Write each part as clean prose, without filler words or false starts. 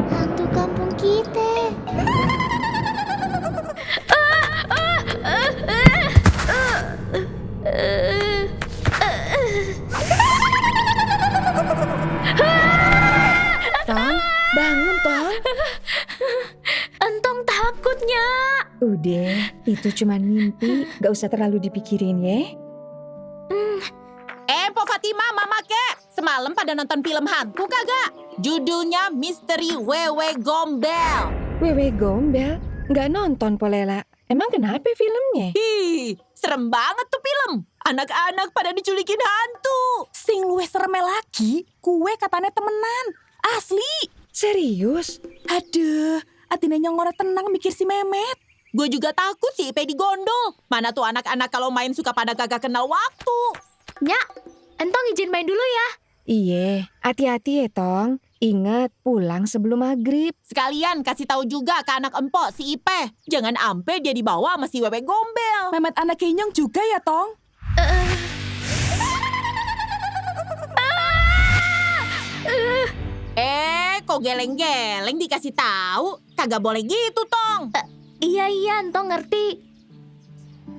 Hantu kampung kita. Tong, bangun Tong. Entong takutnya. Udah, itu cuma mimpi, gak usah terlalu dipikirin ya. Po Fatima, Mama Kek, semalam pada nonton film hantu kagak? Judulnya Misteri Wewe Gombel. Wewe Gombel, gak nonton Polela. Emang kenapa filmnya? Ih, serem banget tuh film. Anak-anak pada diculikin hantu. Sing luwih sereme lagi, kue katanya temenan. Asli. Serius? Aduh, atine nyongore tenang mikir si Memet. Gue juga takut si Ipe digondol. Mana tuh anak-anak kalau main suka pada kagak kenal waktu. Nyak, entong izin main dulu ya. Iya, hati-hati ya Tong. Ingat pulang sebelum maghrib. Sekalian kasih tahu juga ke anak empok si Ipe. Jangan ampe dia dibawa sama si Wewe Gombel. Memet anak kenyong juga ya, Tong? Kok geleng-geleng dikasih tahu? Kagak boleh gitu, Tong. Iya, entong ngerti.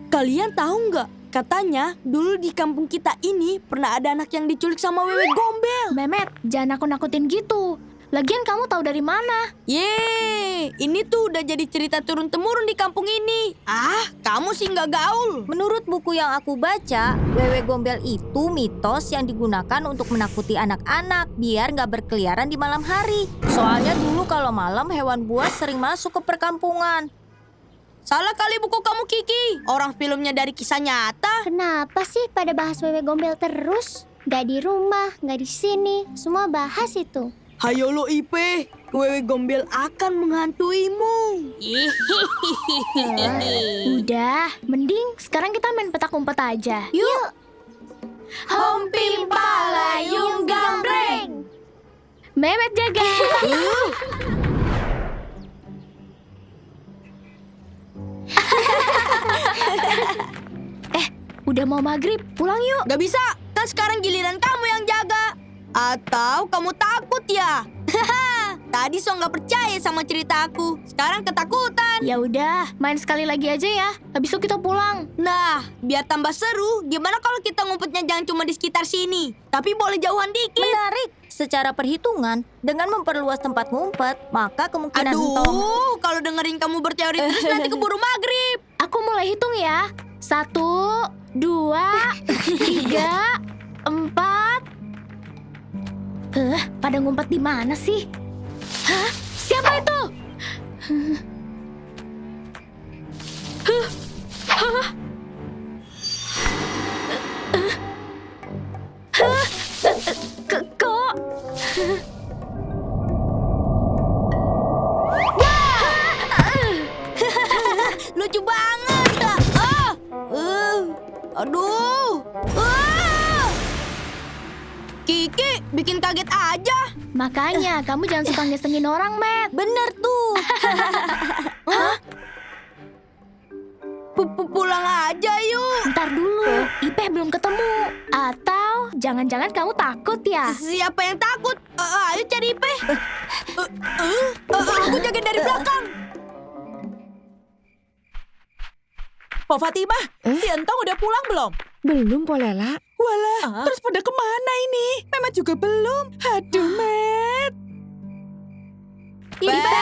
Kalian tahu nggak? Katanya dulu di kampung kita ini pernah ada anak yang diculik sama Wewe Gombel. Memet, jangan nakut-nakutin gitu. Lagian kamu tahu dari mana? Yeay, ini tuh udah jadi cerita turun-temurun di kampung ini. Ah, kamu sih nggak gaul. Menurut buku yang aku baca, Wewe Gombel itu mitos yang digunakan untuk menakuti anak-anak biar nggak berkeliaran di malam hari. Soalnya dulu kalau malam hewan buas sering masuk ke perkampungan. Salah kali buku kamu, Kiki. Orang filmnya dari kisah nyata. Kenapa sih pada bahas Wewe Gombel terus? Gak di rumah, gak di sini, semua bahas itu. Hayo lo Ipe, Wewe Gombel akan menghantuimu. Udah, mending sekarang kita main petak umpet aja. Yuk. Hompim palayung gambreng. Memet jaga. Udah mau maghrib, pulang yuk. Gak bisa, kan sekarang giliran kamu yang jaga. Atau kamu takut ya? Tadi so nggak percaya sama cerita aku. Sekarang ketakutan. Ya udah, main sekali lagi aja ya. Habis itu kita pulang. Nah, biar tambah seru, gimana kalau kita ngumpetnya jangan cuma di sekitar sini, tapi boleh jauhan dikit. Menarik. Secara perhitungan, dengan memperluas tempat ngumpet, maka kemungkinan entong... Aduh, kalau dengerin kamu berteori terus nanti keburu maghrib. Aku mulai hitung ya. 1, 2, 3, 4. Pada ngumpet di mana sih? Hah? Siapa itu? Kok? Lucu banget. Aduh. Kiki bikin kaget aja. Makanya kamu jangan suka ngesengin orang, Matt. Bener tuh. Pulang aja yuk. Ntar dulu, Ipeh belum ketemu. Atau jangan-jangan kamu takut ya? Siapa yang takut? Ayo cari Ipe. Aku jaga dari belakang. Po Fatima, si Entong udah pulang belum? Belum Polela. Walah, terus pada kemana ini? Memet juga belum. Aduh, Met. Ipe.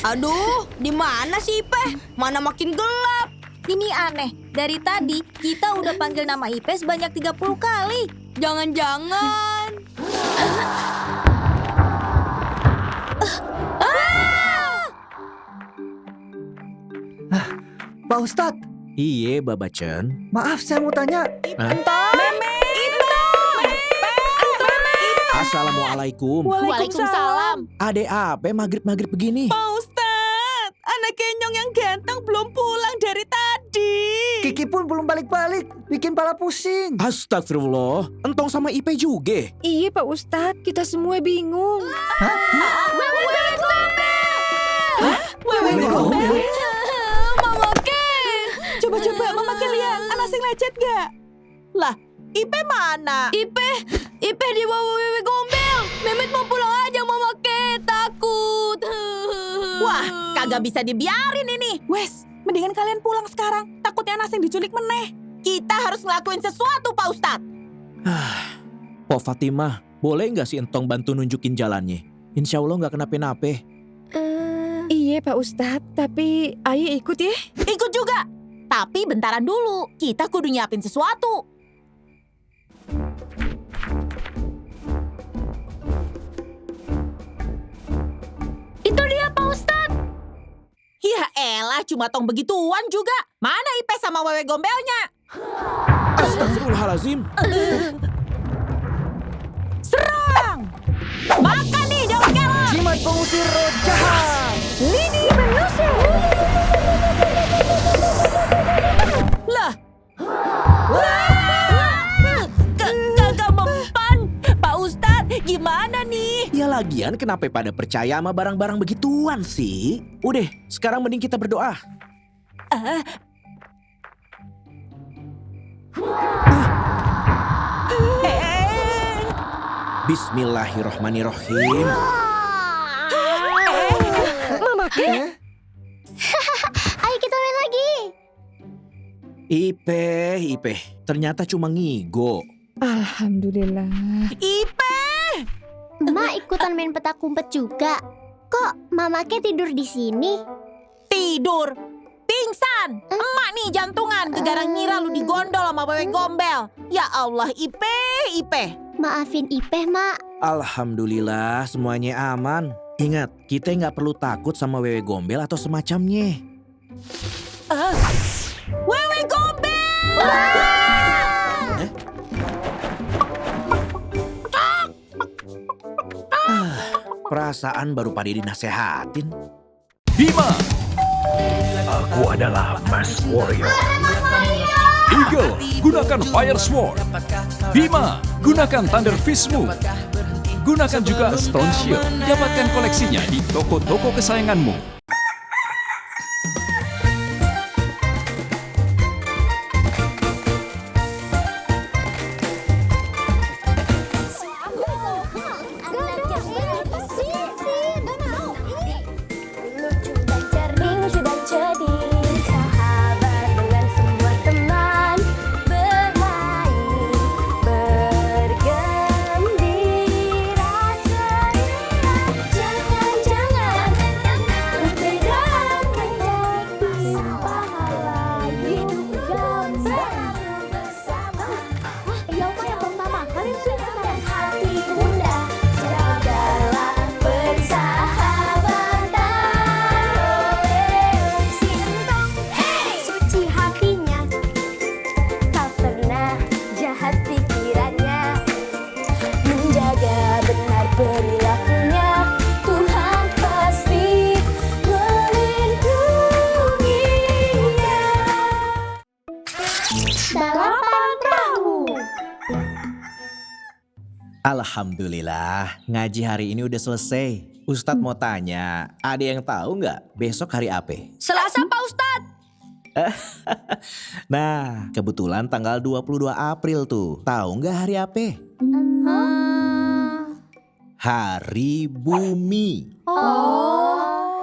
Aduh, di mana sih Ipe? Mana makin gelap. Ini aneh. Dari tadi, kita udah panggil nama Ipe sebanyak 30 kali. Jangan-jangan. Pak Ustadz, Iye, Babacen. maaf saya mau tanya. Assalamualaikum. Waalaikumsalam. Ade apa maghrib-maghrib begini? Pak Ustadz, anak kenyong yang ganteng belum pulang dari tadi. sedih. Kiki pun belum balik-balik, bikin pala pusing. Astagfirullah, entong sama Ipe juga. Iya Pak Ustadz, kita semua bingung. Wewe Gombel. Mama Ken. Coba Mama Ken lihat, anak sing lecet gak? Lah, Ipe mana? Ipe di bawah Wewe Gombel. Memet mau pulang aja Mama Ken, takut. Wah, kagak bisa dibiarin ini. Wes, mendingan kalian pulang sekarang. Takutnya anak sing diculik meneh. Kita harus ngelakuin sesuatu, Pak Ustadz. Pok Fatimah, boleh nggak si entong bantu nunjukin jalannya? Insya Allah nggak kenapa-napa. Iya Pak Ustadz, tapi ayo ikut ya. Ikut juga. Tapi bentaran dulu, kita kudu nyiapin sesuatu. Itu dia Pak Ustadz. Ya elah, cuma tong begituan juga. Mana Ipe sama Wewe Gombelnya? Astagfirullahalazim. Serang! Makan nih, daun kelor! Jimat pengusir roh jahat. Lah! Kagak mempan! Pak Ustadz, gimana nih? Ya lagian kenapa pada percaya sama barang-barang begituan sih? Udah, sekarang mending kita berdoa. Bismillahirrohmanirrohim. Mama Ken, Ayo kita main lagi. Ipe, ternyata cuma ngigo. alhamdulillah. Ipe! Mak ikutan main petak umpet juga. Kok Mama Ke tidur di sini? Tidur! Pingsan! Emak nih jantungan, gegara ngira lu digondol sama Wewe Gombel. Ya Allah, Ipe! Maafin Ipeh, Mak. Alhamdulillah semuanya aman. Ingat, kita nggak perlu takut sama Wewe Gombel atau semacamnya. Wewe Gombel! Perasaan baru pada dinasehatin. Bima. Aku adalah Mask Warrior. Eagle, gunakan Fire Sword. Bima, gunakan Thunder Fistmu. Gunakan juga Stone Shield. Dapatkan koleksinya di toko-toko kesayanganmu. Lucu dan cerdik, sahabat dengan semua teman, bermain, bergembira, jangan berbeda menjadi pahala hidup bersama. Ya apa yang pertama kalian sudah sekarang hati bunda, jagalah persahabatan oleh Sintong. Suci hatinya, tak pernah jahat pikirannya, menjaga benar perilakunya, Tuhan pasti melindunginya. Balapan perahu. Alhamdulillah, ngaji hari ini udah selesai. Ustadz mau tanya, ada yang tahu nggak besok hari apa? Selasa Pak Ustadz. Nah, kebetulan tanggal 22 April tuh. Tahu nggak hari apa? Hari Bumi.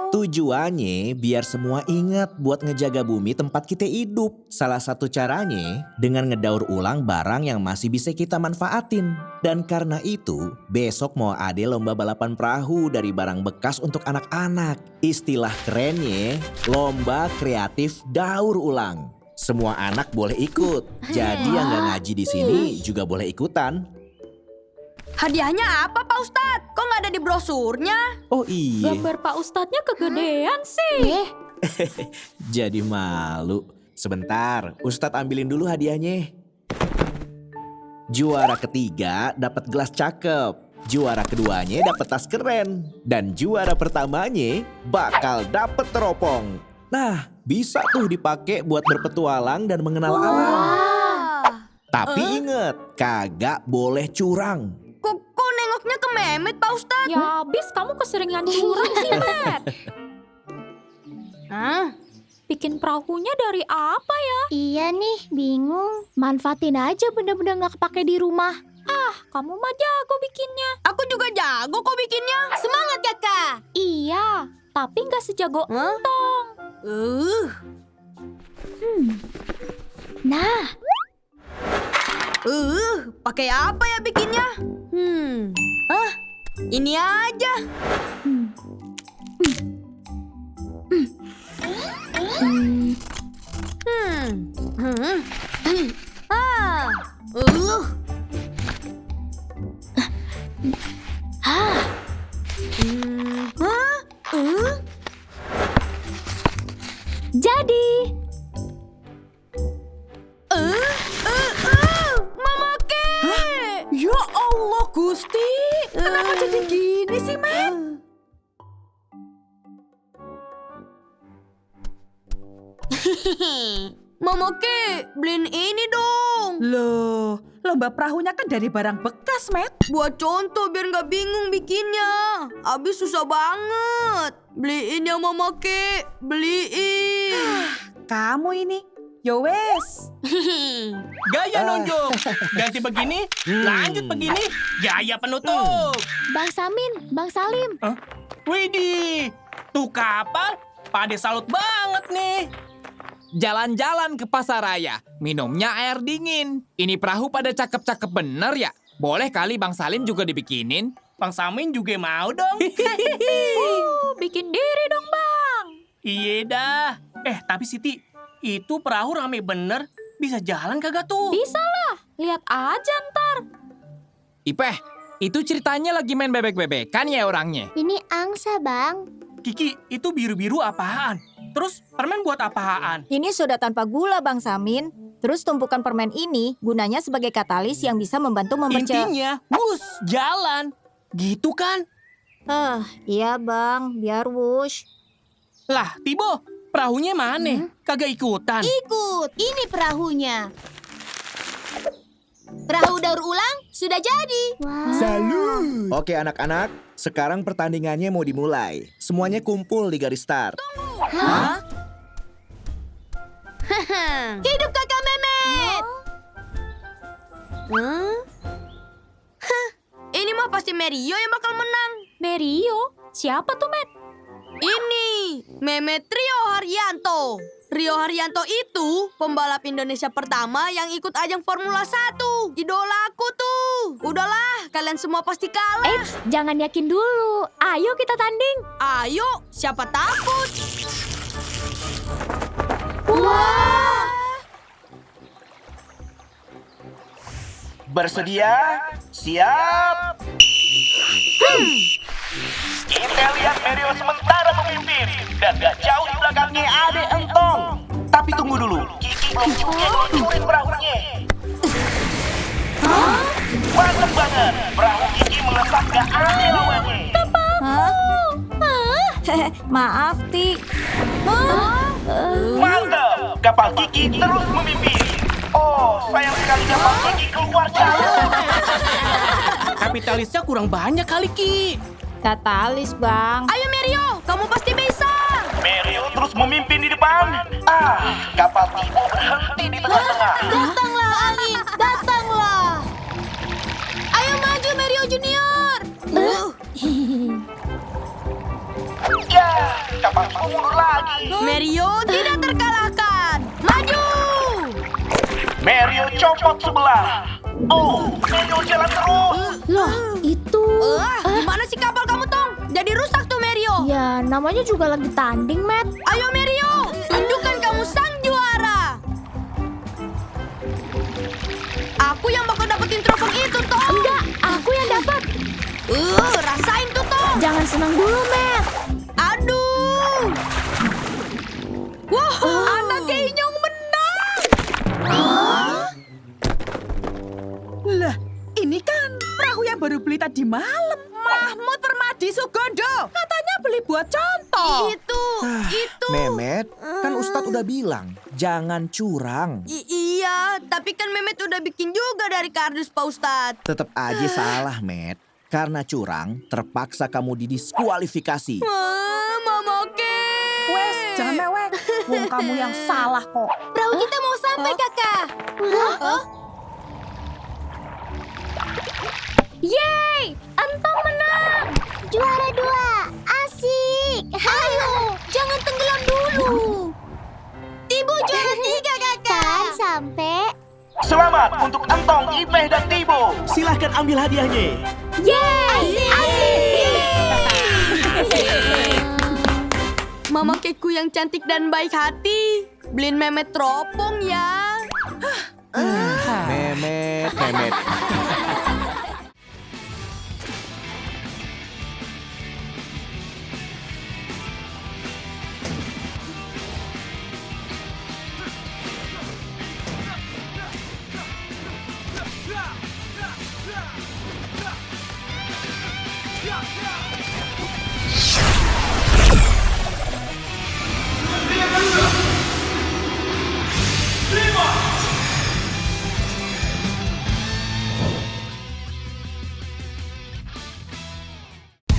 Tujuannya biar semua ingat buat ngejaga bumi tempat kita hidup. Salah satu caranya dengan ngedaur ulang barang yang masih bisa kita manfaatin. Dan karena itu, besok mau ada lomba balapan perahu dari barang bekas untuk anak-anak. Istilah kerennya, lomba kreatif daur ulang. Semua anak boleh ikut. Jadi yang nggak ngaji di sini juga boleh ikutan. Hadiahnya apa Pak Ustadz? Kok nggak ada di brosurnya? Oh iya. Pak Ustadznya kegedean sih. Jadi malu. Sebentar, Ustadz ambilin dulu hadiahnya. Juara ketiga dapat gelas cakep. Juara keduanya dapat tas keren. Dan juara pertamanya bakal dapat teropong. Nah, bisa tuh dipakai buat berpetualang dan mengenal alam. Tapi inget, kagak boleh curang. Kok nengoknya ke Mehmet, Pak Ustadz? Ya habis kamu keseringan curang sih, Met. Bikin perahunya dari apa ya? Iya nih, bingung. Manfaatin aja benda-benda nggak kepake di rumah. Kamu mah jago bikinnya. Aku juga jago kok bikinnya. Semangat, Kakak. Iya, tapi nggak sejago Entong. Nah, Pakai apa ya bikinnya? Ini aja. jadi. Mama Ke. Ya Allah Gusti, kenapa jadi gini sih, Met? Mama Ke, beliin ini dong. Loh, lomba perahunya kan dari barang bekas, Met. Buat contoh biar nggak bingung bikinnya. Abis susah banget. Beliin ya Mama Ke, beliin. Kamu ini, yo wes. Gaya nunjuk. Ganti begini, lanjut begini. Gaya penutup. Bang Samin, Bang Salim. Widih, tuh kapal Pade salut banget nih. Jalan-jalan ke pasar raya, minumnya air dingin. Ini perahu pada cakep-cakep bener ya? Boleh kali Bang Salim juga dibikinin? Bang Samin juga mau dong. Bikin diri dong, Bang. Iya dah. Tapi Siti, itu perahu rame bener. Bisa jalan kagak tuh? Bisa lah, lihat aja ntar. Ipeh, itu ceritanya lagi main bebek-bebekan ya orangnya? Ini angsa, Bang. Kiki, itu biru-biru apaan? Terus permen buat apaan? Ini soda tanpa gula, Bang Samin. Terus tumpukan permen ini gunanya sebagai katalis yang bisa membantu Intinya, wus, jalan. Gitu kan? Iya, Bang, biar wush. Lah, Tibo, perahunya mana? Kagak ikutan. Ikut, ini perahunya. Perahu daur ulang sudah jadi. Salut. Oke anak-anak, sekarang pertandingannya mau dimulai. Semuanya kumpul di garis start. Hidup Kakak Mehmet. Ini mah pasti Merio yang bakal menang. Merio? Siapa tuh, Met? Ini Mehmet Rio Haryanto. Rio Haryanto itu pembalap Indonesia pertama yang ikut ajang Formula 1. Idolaku tuh. Udahlah, kalian semua pasti kalah. Eits, jangan yakin dulu. Ayo kita tanding. Ayo, siapa takut? Bersedia? Siap? Kita lihat Merio sementara memimpin. Dan gak jauh di belakangnya ada Entong. Tapi tunggu dulu, Kiki belum juga ngeluncurin perahunya. Mantap banget, perahu Kiki melesat gak ada lawannya. Maaf, Ti. Mantap, kapal Kiki terus memimpin. Oh, sayang sekali kapal Kiki keluar jalan. Kapitalisnya kurang banyak kali, Ki. Katalis, Bang. Ayo Merio, kamu pasti bisa. Merio terus memimpin di depan. Kapal Tibo berhenti di tengah-tengah. Datanglah angin, datanglah. Ayo maju Merio Junior. Ya, kapal Tibo mundur lagi. Merio tidak terkalahkan. Maju. Merio copot sebelah. Oh, Merio jalan terus. Loh, itu. Gimana sih kapal kamu, Tong? Jadi rusak tuh Merio. Ya, namanya juga lagi tanding, Matt. Ayo Merio, tunjukkan kamu sang juara. Aku yang bakal dapetin trofei itu, Tong. Enggak, aku yang dapat. Rasain tuh, Tong. Jangan senang dulu, Matt. Aduh. Wah, anak Keinyong menang. Lah, ini kan perahu yang baru beli tadi malam. Mahmud Permadi Sugondo. Katanya beli buat contoh. Itu. Memet, kan Ustadz udah bilang, jangan curang. Iya, tapi kan Memet udah bikin juga dari kardus Pak Ustadz. Tetap aja salah, Met. Karena curang, terpaksa kamu didiskualifikasi. Mama Oke. Wes, jangan mewek. Wong kamu yang salah kok. Perahu kita mau sampai, Kakak. Yeay! Entong menang! Juara 2! Asik! Ayo, jangan tenggelam dulu. Tibu juara 3, Kakak. Kan sampai... Selamat untuk Entong, Ipeh, dan Tibo. Silahkan ambil hadiahnya. Yeay! Asik! Mama Keku yang cantik dan baik hati. Beliin Memet teropong ya. Memet.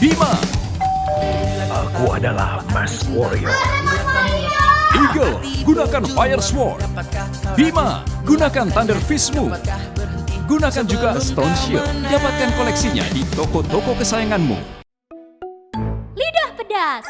Bima. Aku adalah Mask Warrior. Eagle, gunakan Fire Sword. Bima, gunakan Thunder Fist Move. Gunakan juga Stone Shield. Dapatkan koleksinya di toko-toko kesayanganmu. Lidah pedas!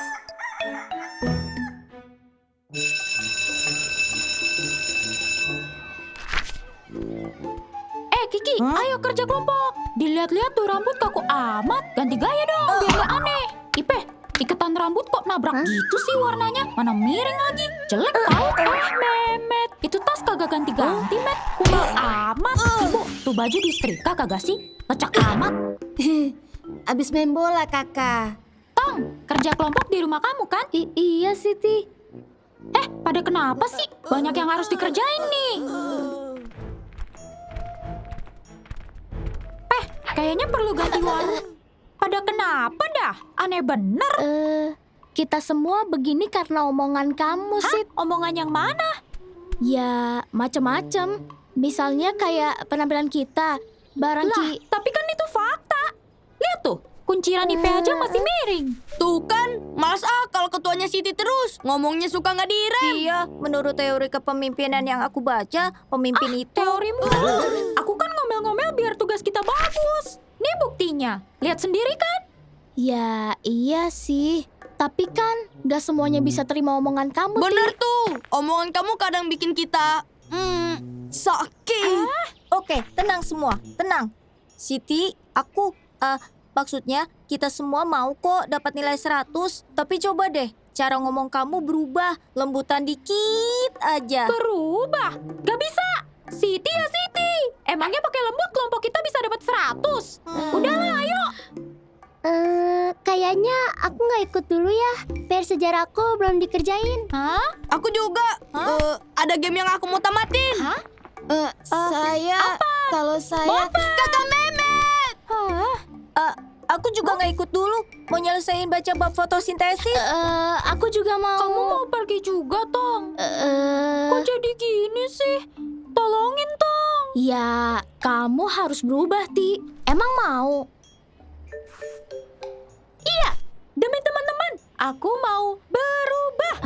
Kiki, ayo kerja kelompok. Dilihat-lihat tuh rambut kaku amat. Ganti gaya dong, biar gak aneh. Ipeh, iketan rambut kok nabrak gitu sih warnanya? Mana miring lagi? Jelek tau. Memet. Itu tas kagak ganti-ganti, Met. Kumal amat. Ibu, tuh baju disetrika kagak sih? Lecak amat. Abis main bola, Kakak. Tong, kerja kelompok di rumah kamu kan? Iya, Siti. Pada kenapa sih? Banyak yang harus dikerjain nih. Kayaknya perlu ganti warna. Pada kenapa dah? Aneh bener. Kita semua begini karena omongan kamu, Sit. Omongan yang mana? Ya, macem-macem. Misalnya kayak penampilan kita. Tapi kan itu fakta. Lihat tuh, kunciran IP aja masih miring. Tuh kan, males kalau ketuanya Siti terus. Ngomongnya suka nggak direm. Iya, menurut teori kepemimpinan yang aku baca, pemimpin itu... Teorimu. Aku kan ngomel-ngomel biar tugas kita bagus. Nih buktinya. Lihat sendiri kan? Ya, iya sih. Tapi kan gak semuanya bisa terima omongan kamu, Bener Ti. tuh, omongan kamu kadang bikin kita sakit. Oke, tenang semua, tenang. Siti, maksudnya kita semua mau kok dapat nilai 100. Tapi coba deh, cara ngomong kamu berubah, lembutan dikit aja. Berubah? Gak bisa. Siti ya Siti. Emangnya pakai lembut kelompok kita bisa dapat 100? Udahlah, ayo. Kayaknya aku gak ikut dulu ya. PR sejarahku belum dikerjain. Hah? Aku juga. Ada game yang aku mau tamatin. Kalau saya... Kakak Memet. Aku juga nggak ikut dulu. Mau nyelesain baca bab fotosintesis. Aku juga mau. Kamu mau pergi juga, Tong? Kok jadi gini sih? Tolongin, Tong. Ya, kamu harus berubah, Ti. Emang mau? Iya, demi teman-teman, aku mau berubah.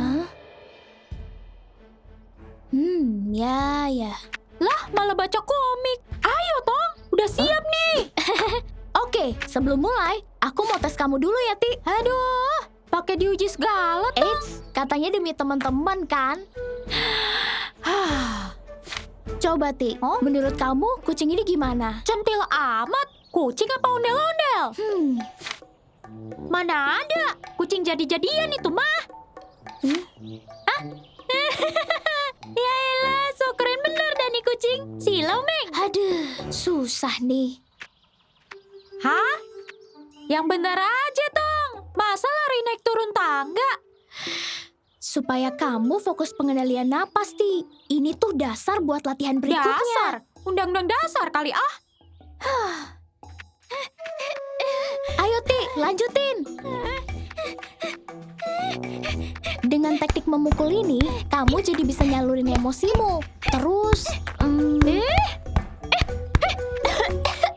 Ya. Lah, malah baca komik. Ayo, Tong. Udah siap nih. Oke, sebelum mulai, aku mau tes kamu dulu ya, Ti. Aduh, pakai diuji segala, Tong. Eits, katanya demi teman-teman kan? Coba, Ti. Menurut kamu, kucing ini gimana? Centil amat. Kucing apa ondel-ondel? Mana ada? Kucing jadi-jadian itu mah. Ya elah, so keren bener Dani kucing. Silau, Meg. Aduh, susah nih. Hah? Yang bener aja, Tong. Masa lari naik turun tangga? Supaya kamu fokus pengendalian napas, Ti. Ini tuh dasar buat latihan berikutnya. Dasar? Undang-undang dasar kali ah. Ayo, Ti, lanjutin. memukul ini, kamu jadi bisa nyalurin emosimu. Terus,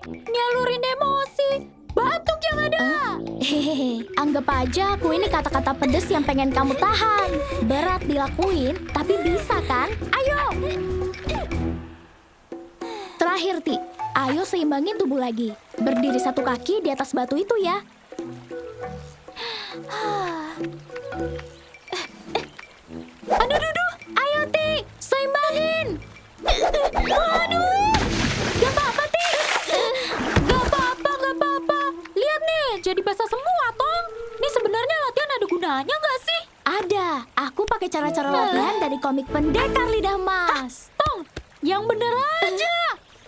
Nyalurin emosi. Batuk yang ada. hehehe, anggap aja aku ini kata-kata pedes yang pengen kamu tahan. Berat dilakuin, tapi bisa kan? Ayo! Terakhir, Ti. Ayo seimbangin tubuh lagi. Berdiri satu kaki di atas batu itu ya. Aduh, ayo Ti, seimbangin. Waduh, Gak apa-apa, Ti. Gak apa-apa. Lihat nih, jadi basah semua, Tong. Ini sebenarnya latihan ada gunanya nggak sih? ada. Aku pakai cara-cara latihan dari komik Pendekar Lidah Emas. Tong, yang bener aja.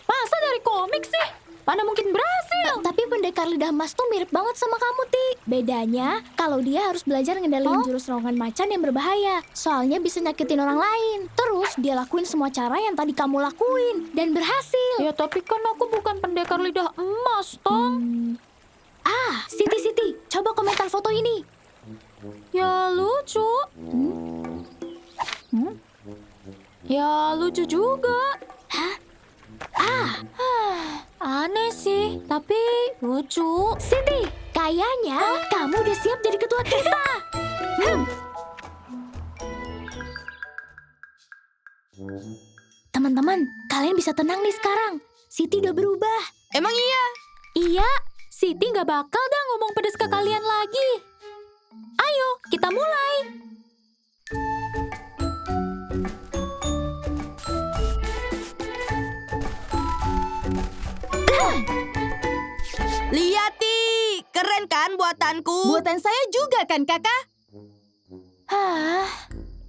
Masa dari komik sih? Mana mungkin berhasil? Tapi Pendekar Lidah Emas tuh mirip banget sama kamu, Ti. Bedanya, kalau dia harus belajar ngendaliin jurus serangan macan yang berbahaya. Soalnya bisa nyakitin orang lain. Terus, dia lakuin semua cara yang tadi kamu lakuin. Dan berhasil. Ya tapi kan aku bukan pendekar lidah emas, Tong. Siti, coba komentar foto ini. Ya lucu. Ya lucu juga. Aneh sih, tapi lucu. Siti, kayaknya kamu udah siap jadi ketua kita. Teman-teman, kalian bisa tenang nih sekarang. Siti udah berubah. Emang iya? Iya, Siti nggak bakal dah ngomong pedes ke kalian lagi. Ayo, kita mulai. Lihat, Ti. Keren kan buatanku? Buatan saya juga kan, Kakak?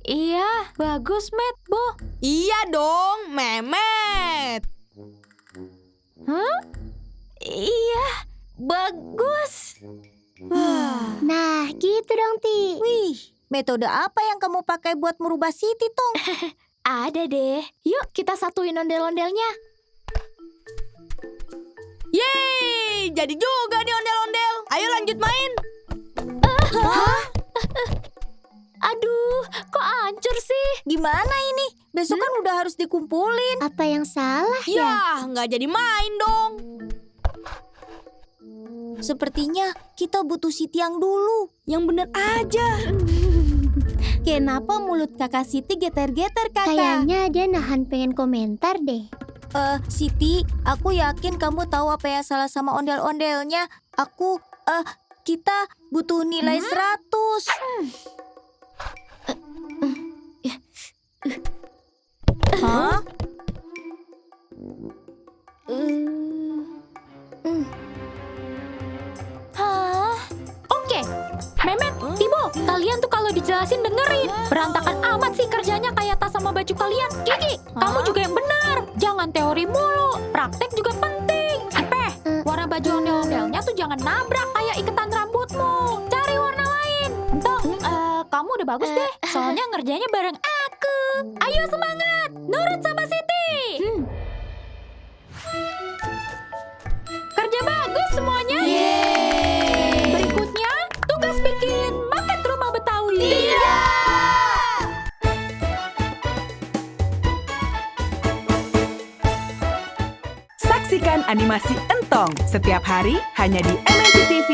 Iya, bagus, Met, Bu. Iya dong, Memet. Iya, bagus. Nah, gitu dong, Ti. Wih, metode apa yang kamu pakai buat merubah Siti, Tong? Ada deh. Yuk, kita satuin ondel-ondelnya. Yeay, jadi juga nih ondel-ondel. Ayo lanjut main. Aduh, kok hancur sih? Gimana ini? Besok kan udah harus dikumpulin. Apa yang salah Ya, nggak jadi main dong. Sepertinya kita butuh Siti yang dulu. Yang bener aja. Kenapa mulut kakak Siti geter-geter, Kakak? Kayaknya dia nahan pengen komentar deh. Siti, aku yakin kamu tahu apa yang salah sama ondel-ondelnya. Kita butuh nilai 100. Hah? Oke, Memet, Tibo, kalian tuh kalau dijelasin dengerin. Berantakan amat sih kerjanya kayak tas sama baju kalian. Kiki, kamu juga yang benar. Jangan teori mulu, praktek juga penting. Ipeh, warna baju ondel-ondelnya tuh jangan nabrak kayak iketan rambutmu. Cari warna lain. Entah, kamu udah bagus deh. Soalnya ngerjainnya bareng aku. Ayo semangat, nurut sama Siti. Kerja bagus semuanya. Berikutnya, tugas bikin maket rumah Betawi. Saksikan animasi Entong setiap hari hanya di MNC TV.